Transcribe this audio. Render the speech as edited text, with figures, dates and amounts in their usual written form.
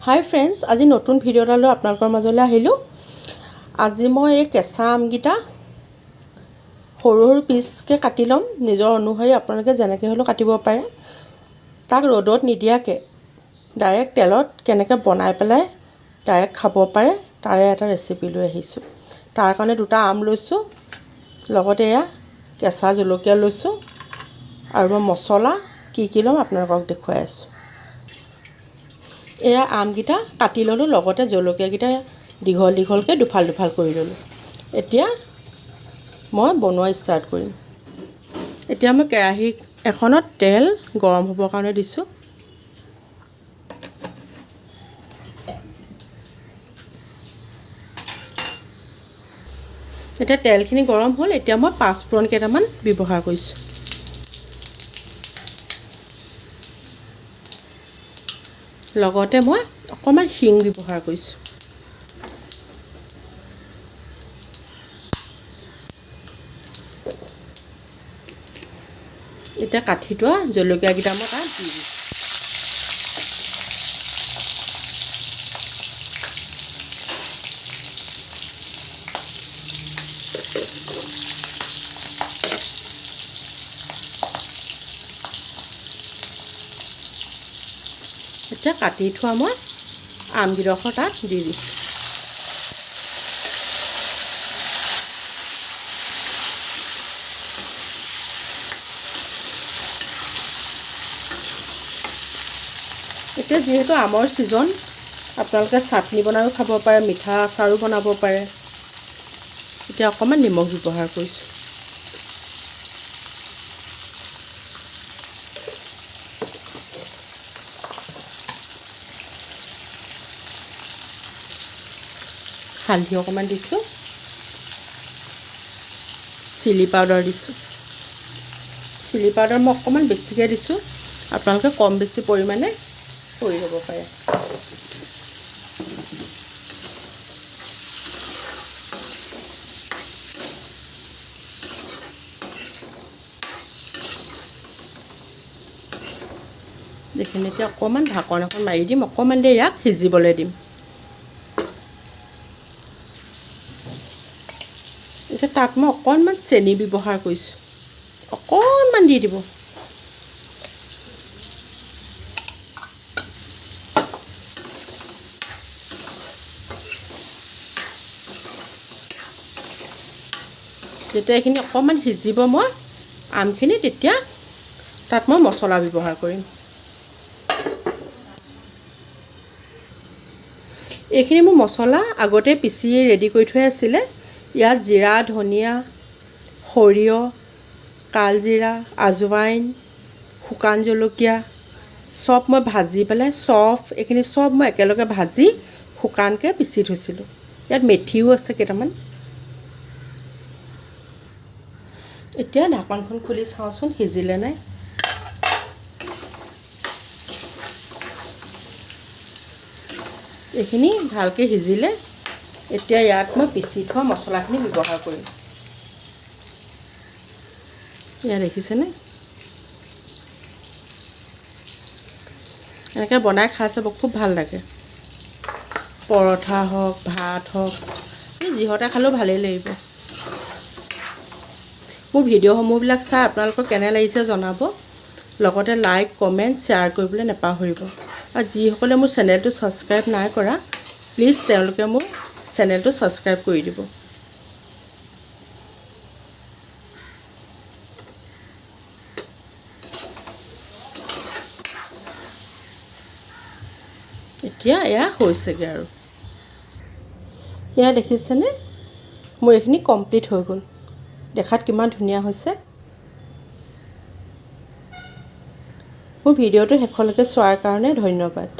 হাই friends, আজি নতুন video' এটা লৈ আপোনালোকৰ মাজলৈ আহিলোঁ। আজি মই এই কেঁচা আমকেইটা সৰু সৰু পিচকৈ কাটি ল'ম। নিজৰ অনুসৰি আপোনালোকে যেনেকৈ হ'লেও কাটিব পাৰে। তাক ৰ'দত নিদিয়াকৈ ডাইৰেক্ট তেলত কেনেকৈ বনাই পেলাই ডাইৰেক্ট খাব পাৰে তাৰে এটা ৰেচিপি লৈ আহিছোঁ। তাৰ কাৰণে দুটা আম লৈছোঁ, লগতে এয়া কেঁচা জলকীয়া লৈছোঁ আৰু মই মছলা কি কি ল'ম আপোনালোকক দেখুৱাই আছোঁ। এয়া আমকেইটা কাটি ল'লোঁ, লগতে জলকীয়াকেইটা দীঘল দীঘলকৈ দুফাল দুফাল কৰি ল'লোঁ। এতিয়া মই বনোৱা ষ্টাৰ্ট কৰিম। এতিয়া মই কেৰাহী এখনত তেল গৰম হ'বৰ কাৰণে দিছোঁ। এতিয়া তেলখিনি গৰম হ'ল। এতিয়া মই পাঁচফোৰণ কেইটামান ব্যৱহাৰ কৰিছোঁ। লগতে মই অকণমান শিং ব্যৱহাৰ কৰিছোঁ। এতিয়া কাটি থোৱা জলকীয়াকেইটা মই তাত দি দিছোঁ। এতিয়া কাটি থোৱা মই আমকেইডোখৰ তাত দি দিছোঁ। এতিয়া যিহেতু আমৰ ছিজন, আপোনালোকে চাটনি বনায়ো খাব পাৰে, মিঠা আচাৰো বনাব পাৰে। এতিয়া অকণমান নিমখ ব্যৱহাৰ কৰিছোঁ। হালধি অকণমান দিছোঁ, চিলি পাউডাৰ দিছোঁ। চিলি পাউডাৰ মই অকণমান বেছিকৈ দিছোঁ, আপোনালোকে কম বেছি পৰিমাণে কৰি ল'ব পাৰে। এইখিনি এতিয়া অকণমান ঢাকন এখন মাৰি দিম, অকণমান দেৰি ইয়াক সিজিবলৈ দিম। এতিয়া তাত মই অকণমান চেনি ব্যৱহাৰ কৰিছোঁ, অকণমান দি দিব। যেতিয়া এইখিনি অকণমান সিজিব মই আমখিনি, তেতিয়া তাত মই মছলা ব্যৱহাৰ কৰিম। এইখিনি মোৰ মছলা আগতে পিচি ৰেডি কৰি থোৱাই আছিলে। ইয়াত জিৰা, ধনিয়া, সৰিয়হ, কালজিৰা, আজৱাইন, শুকান জলকীয়া চব মই ভাজি পেলাই, চফ এইখিনি চব মই একেলগে ভাজি শুকানকৈ পিচি থৈছিলোঁ। ইয়াত মেথিও আছে কেইটামান। এতিয়া ঢাকনখন খুলি চাওঁচোন সিজিলে নাই। এইখিনি ভালকৈ সিজিলে। এতিয়া ইয়াত মই পিচি থোৱা মছলাখিনি ব্যৱহাৰ কৰিম। এয়া দেখিছেনে? এনেকৈ বনাই খাই চাব, খুব ভাল লাগে। পৰঠা হওক, ভাত হওক, যিহতে খালেও ভালেই লাগিব। মোৰ ভিডিঅ'সমূহবিলাক চাই আপোনালোকৰ কেনে লাগিছে জনাব, লগতে লাইক, কমেণ্ট, শ্বেয়াৰ কৰিবলৈ নাপাহৰিব। আৰু যিসকলে মোৰ চেনেলটো ছাবস্ক্ৰাইব নাই কৰা, প্লিজ তেওঁলোকে মোৰ চেনেলটো ছাবস্ক্ৰাইব কৰি দিব। এতিয়া এয়া হৈছেগৈ আৰু। এয়া দেখিছেনে, মোৰ এইখিনি কমপ্লিট হৈ গ'ল। দেখাত কিমান ধুনীয়া হৈছে। মোৰ ভিডিঅ'টো শেষলৈকে চোৱাৰ কাৰণে ধন্যবাদ।